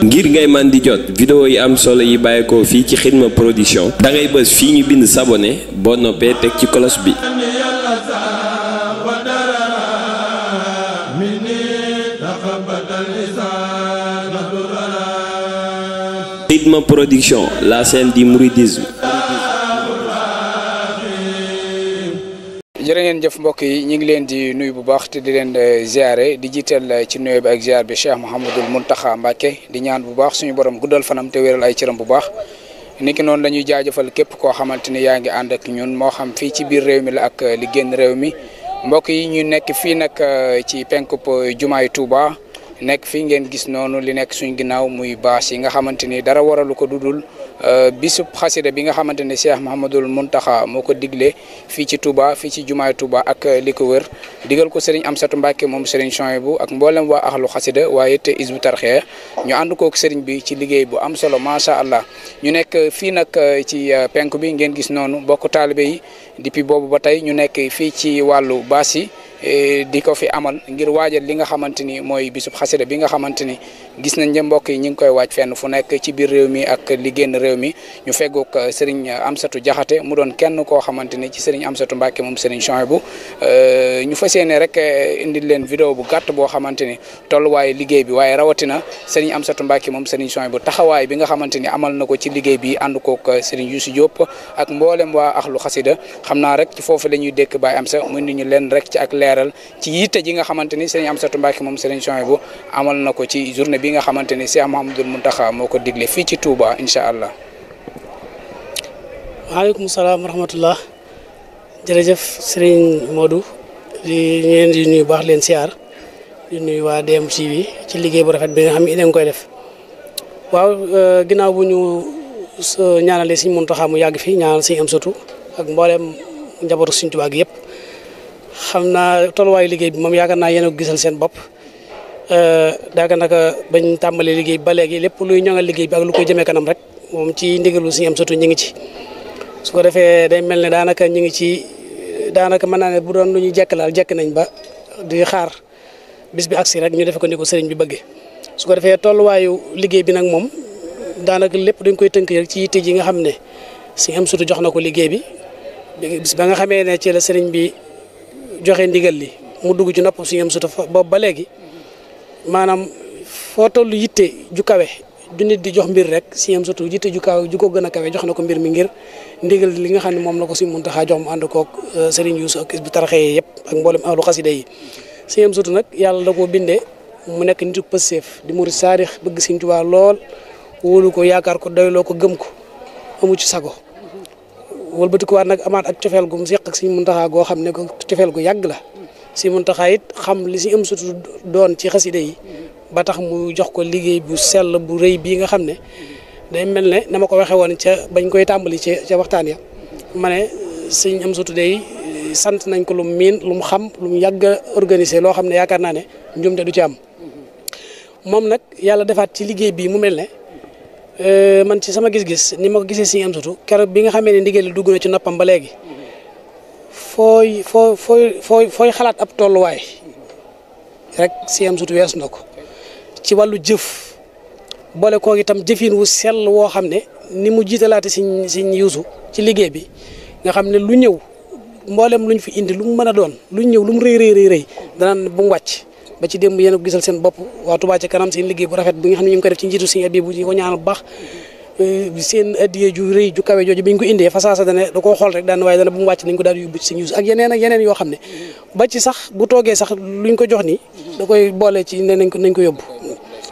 ngir ngay man di jot vidéo yi am solo yi bàyyeekoo fii ci Xidma Production da ngay bës fii ñu bind s'abonner boo noppee teg ci cloche bi. Xidma Production, la chaîne du mouridisme. jërë ngeen jëf mbokk yi ñu ngi leen di nuyu bu baax te di leen ziare di jiital ci nuyu bi ak ziar bi Cheikh Mouhamadul Mountakha Mbacké di ñaan bu baax suñu borom guddal fanam te wéral ay cëram bu baax niki noonu dañuy jaajëfal képp koo xamante ni yaa ngi ànd ak ñun moo xam fii ci biir réew mi la ak li génn réew mi mbokk yi ñu nekk fii nag ci penkub jumaay Touba nekk fii ngeen gis noonu li nekk suñu ginnaaw muy baas yi nga xamante ni dara waralu ko dudul bisub xasida bi nga xamante ne Cheikh Mouhamadul Mountakha moo ko digle fii ci Touba fii ci jumaay Touba ak li ko wër digal ko Serigne Amsatou Mbacké moom Serigne Chouaïbou ak mboolem waa axlu xasida waaye it Hizbut Tarqiyyah ñu ànd kook Serigne bi ci liggéey bu am solo macha allah ñu nekk fii nag ci penk bi ngeen gis noonu bokk taalibe yi depuis boobu ba tey ñu nekk fii ci wàllu baas yi di ko fi amal ngir waajal li nga xamante ni mooy bisub xasida bi nga xamante ni gis nañ ne mbokk yi ñu ngi koy waaj fenn fu nekk ci biir réew mi ak li génn réew mi ñu feggoog Serigne Amsatou Diakhaté mu doon kenn koo xamante ni ci Serigne Amsatou Mbacké moom Serigne Chouaïbou ñu fas yéene rek indil leen vidéo bu gàtt boo xamante ni tolluwaayu liggéey bi waaye rawatina Serigne Amsatou Mbacké moom Serigne Chouaïbou taxawaay bi nga xamante ni amal na ko ci liggéey bi ànd koog Serigne Youssou Diop ak mboolem waa axlu xasida xam naa rek ci foofu la ñuy dékk Baye Amsa mu indi ñu leen rek ci ak leeral ci yitte ji nga xamante ni Serigne Amsatou Mbacké moom Serigne Chouaïbou amal na ko ci journée bi nga xamante ni Cheikh Mouhamadoul Mountakha moo ko digle fii ci Touba incha allah. waaleykum salaam wa rahmatullah jërëjëf Serigne Modou di leen di nuyu baax leen siyaar di nuyu waa DMTV ci liggéey bu rafet bi nga xam ne ina koy def waaw ginnaaw bu ñu ñaanalee Serigne Mountakha mu yàgg fi ñaanal Serigne Amsatou ak mboolem njabootu Serigne Touba gi yëpp xam naa tolluwaayu liggéey bi moom yaakaar naa yéen a ko gisal seen bopp daaka naka bañ tàmbalee liggéey bi ba léegi lépp luy ñoŋal liggéey bi ak lu koy jëmee kanam rek moom ci ndigalu Serigne Amsatou ñu ngi ci su ko defee day mel ne daanaka ñu ngi ci daanaka mën naa ne bu doon lu ñuy jekkalaal jekk nañ ba di xaar bis bi agsi rek ñu defe ko ni ko sëriñ bi bëggee su ko defee tolluwaayu liggéey bi nag moom daanaka lépp dañ koy tënk rek ci yitte ji nga xam ne Serigne Amsatou jox na ko liggéey bi bis ba nga xamee ne ci la sëriñ bi joxe ndigal li mu dugg ci nopp Serigne Amsatou boobu ba léegi maanaam foo toll yitte ju kawe du nit di jox mbir rek Serigne Amsatou yitte ju kawe ju ko gën a kawe jox na ko mbir mi ngir ndigal li nga xam ne moom la ko Serigne Mountakha jox mu ànd koog Serigne Youssou ak Hizbut Tarqiyyah yëpp ak mboolem ahlu xasida yi Serigne Amsatou nag yàlla da koo bindee mu nekk nitu pëseef di murid saadix bëgg Serigne Touba lool wóolu ko yaakaar ko doyloo ko gëm ko amu ci sago wëlbati ko waat nag amaat ak cofeel gu mu seq ak Serigne Mountakha goo xam ne ko cofeel gu yàgg la Serigne Mountakha it xam li Serigne Amsatou doon ci xasida yi ba tax mu jox ko liggéey bu sell bu rëy bii nga xam ne day mel ne na ma ko waxee woon ca bañ koy tàmbali ca waxtaan ya ma ne Serigne Amsatou day sant nañ ko lu mu miin lu mu xam lu mu yàgg a organisé loo xam ne yaakaar naa ne njuumte du ci am moom nag yàlla defaat ci liggéey bii mu mel ne man ci sama gis-gis ni ma ko gisee Serigne Amsatou keroog bi nga xamee ne ndigal li dugg na ci noppam ba léegi fooy xalaat ab tolluwaay rek Serigne Amsatou weesu na ko ci wàllu jëf boole koo itam jëfin wu sell woo xam ne ni mu jiitalaate Serigne Youssou ci liggéey bi nga xam ne lu ñëw mboolem luñ fi indi lu mu mën a doon lu ñëw lu mu rëy danaan bu mu wàcc ba ci démb yéen a ko gisal seen bopp waa Touba ca kanam seen liggéey bu rafet bi nga xam ne ñu ngi ko def ci njiitu Serigne Abibou ñu ko ñaanal bu baax seen addiye ju rëy ju kawe jooju bi ñu ko indee fa saasa dane da koo xool rek daan waaye dana bu mu wàcc nañ ko daal di yóbbu ci Serigne Youssou ak yeneen yoo xam ne ba ci sax bu toogee sax luñ ko jox nii da koy boole ci ne nañ ko yóbbu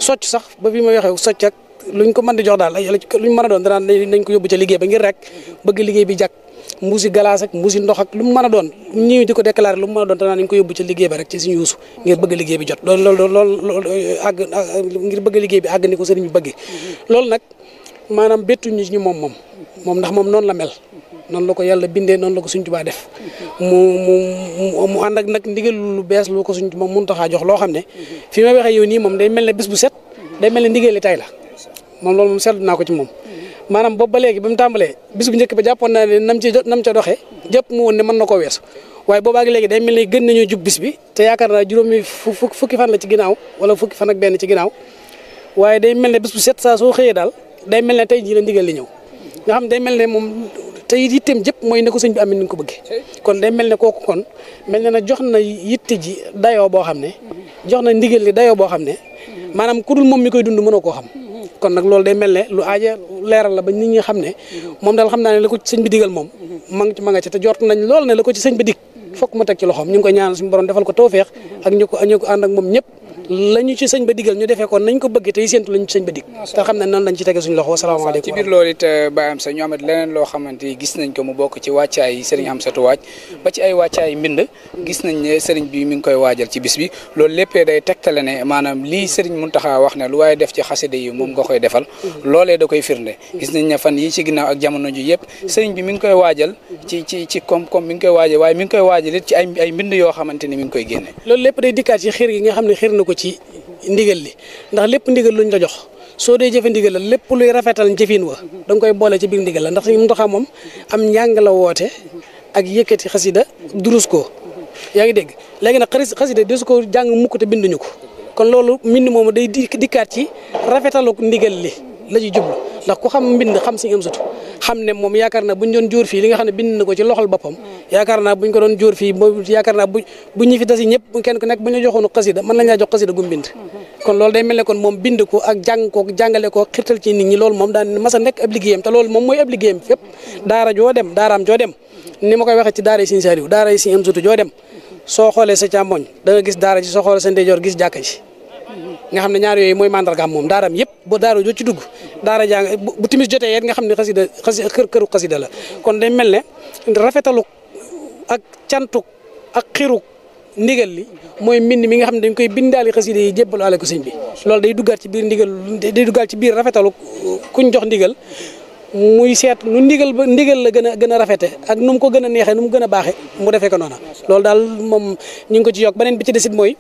socc sax ba bi ma waxee socc ak luñ ko mën di jox daal luñ mën a doon danaan nañ ko yóbbu ca liggéey ba ngir rek bëgg liggéey bi jàkk mbuusi galaas ak mbuusi ndox ak lu mu mën a doon ñëw di ko déclaré lu mu mën a doon danaa nañ ko yóbbu ca liggéey ba rek ci Serigne Youssou ngir bëgg liggéey bi jot loolu àgg ngir bëgg liggéey bi àgg ni ko sëriñ bi bëggee loolu nag maanaam bettuñu ñu moom ndax moom noonu la mel noonu la ko yàlla bindee noonu la ko Serigne Touba def mu ànd ak nag ndigal lu bees lu ko Serigne Touba Mountakha jox loo xam ne fi may waxee yow nii moom day mel ne bis bu set day mel ne ndigal li tay la moom loolu moom seetlu naa ko ci moom maanaam boobu ba léegi ba mu tàmbalee bis bu njëkk ba jàppoon naa ne nam ca doxee jëpp mu woon ne mën na koo weesu waaye boobaag léegi day mel ne gën nañoo jub bis bi te yaakaar naa juróomi fukki fan la ci ginnaaw wala fukki fan ak benn ci ginnaaw waaye day mel ne bis bu set saa soo xëyee daal day mel ne tey jii la ndigal li ñëw nga xam day mel ne moom te yitteem jëpp mooy ne ko sëñ bi amee ni nga ko bëggee kon day mel ne kooku kon mel ne na jox na yitte ji dayoo boo xam ne jox na ndigal li dayoo boo xam ne maanaam ku dul moom mi koy dund mënoo koo xam kon nag loolu day mel ne lu aaja leeral la ba nit ñi xam ne moom daal xam naa ne la ko ci sëñ bi digal moom ma nga ci te jort nañ lool ne la ko ci sëñ bi dig fokk mu teg ci loxoom ñu ngi koy ñaanal suñu borom defal ko tawfeex ak ñu ko ànd ak moom ñëpp lañu ci sëñ ba digal ñu defee ko nañ ko bëgg tey séentu lañu ci sëñ ba dig te xam ne noonu lañ ci tege suñu loxo wasalaamaaleykum ci biir loolu it Baye Amsa ñu amat leneen loo xamante ni gis nañ ko mu bokk ci wàccaay Serigne Amsatou Waaj ba ci ay wàccaay mbind gis nañ ne Serigne bi mi ngi koy waajal ci bis bi loolu léppee day tegtale ne maanaam lii Serigne Mountakha wax ne lu waaye def ci xasida yi moom nga koy defal loolee da koy firnde gis nañ ne fan yi ci ginnaaw ak jamono ji yëpp Serigne bi mi ngi koy waajal ci koom-koom mi ngi koy waajal waaye mi ngi koy waajal it ci ay mbind yoo xamante ni mi ngi koy génne loolu lépp day dikkaat ci xir gi nga xam ne xir na ko ci ndigal li ndax lépp ndigal luñ la jox soo dee jëfe ndigal la lépp luy rafetal jëfin wa da nga koy boole ci biir ndigal la ndax Sëriñ Muntaxa moom am njàng la woote ak yëkkati xasida durus ko yaa ngi dégg léegi nag xasida desu ko jàng mukk te binduñu ko kon loolu mbind moomu day dikkaat ci rafetalu ndigal li la ci jublu ndax ku xam mbind xam Sëriñ Amsatu xam ne moom yaakaar naa buñ doon jóor fii li nga xam ne bind na ko ci loxol boppam yaakaar naa buñ ko doon jóor fii yaakaar naa bu ñu fi tasi ñëpp kenn ku nekk bu ñu joxoon xasida mën nañ laa jox xasida gum bind kon loolu day mel ne kon moom bind ko ak jàng ko jàngale ko xirtal ci nit ñi loolu moom daan mas a nekk ab liggéeyam te loolu moom mooy ab liggéeyam fépp daara joo dem daaraam joo dem ni ma koy waxee ci daara yi Sëriñ Saaliw daara yi Sëriñ Amsatu joo dem soo xoolee sa càmmoñ da nga gis daara ji soo xoolee sa ndeyjoor gis jàkka ji nga xam ne ñaar yooyu mooy mandargaam moom daaraam yëpp ba daara joo ci dugg daara jàng bu timis jotee yet nga xam ne këru xasida la kon day mel ne rafetalu ak cantuk ak xiru ndigal li mooy mbind mi nga xam ne dañ koy bindaali xasida yi jébbalaale ko sëñ bi loolu day duggaat ci biir ndigal day duggaat ci biir rafetalu kuñ jox ndigal muy seet nu ndigal la gën a rafete ak nu mu ko gën a neexee nu mu gën a baaxe mu defee ko noona loolu daal moom ñu ngi ko ci yokk beneen bi ci desit mooy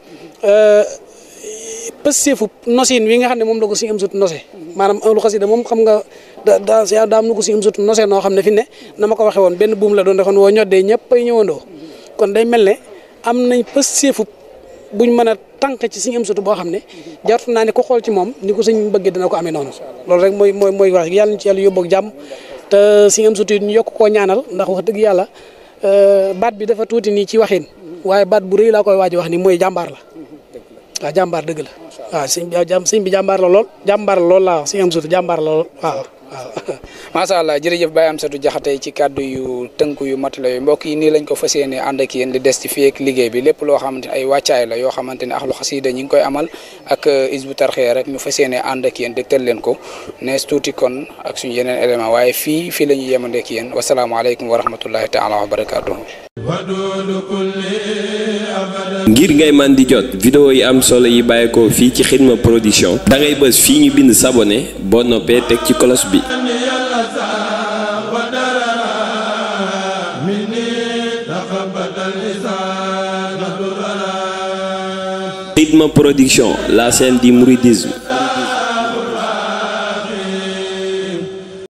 pësseefu nosin wi nga xam ne moom la ko Sëriñ Amsatu nose maanaam lu xasida moom xam nga daa am na ko Sëriñ Amsatu nose noo xam ne fi ne na ma ko waxee woon benn buum la doon defoon woo ñoddee ñëpp ay ñëwandoo kon day mel ne am nañ pësseefu buñ mën a tànk ci Sëriñ Amsatu boo xam ne jartu naa ne ko xool ci moom ni ko sëñ bëggee dina ko amee noonu loolu rek mooy wax yàlla ñu ci yàlla yóbbu ak jàmm te Sëriñ Amsatu ñu yokk koo ñaanal ndax wax dëgg yàlla baat bi dafa tuuti nii ci waxin waaye baat bu rëy laa koy waaj wax ni mooy jàmbaar la waaw jàmbaar dëgg la waaw sëñ bi jàmbaar la lool laa wax Sëriñ Amsatu jàmbaar la lool waaw macha allah jërëjëf Baye Amsatou Diakhaté ci kàddu yu tënku yu mat la yu mbokk yi nii lañ ko fas yéene ànd ak yéen di des ci fii ak liggéey bi lépp loo xamante ne ay wàccaay la yoo xamante ne ahlu xasida ñi ngi koy amal ak Hizbut Tarqiyyah rek ñu fas yéene ànd ak yéen dégtal leen ko nees tuuti kon ak suñu yeneen élément waaye fii la ñuy yemande ak yéen wasalaamaaleykum wa rahmatullahi taala wa barakaatuh. ngir ngay man di jot vidéo yi am solo yi bàyyeekoo fii ci Xidma Production da ngay bës fii ñu bind s'abonner boo noppee teg ci cloche bi. Xidma Production, la scène du mouridisme.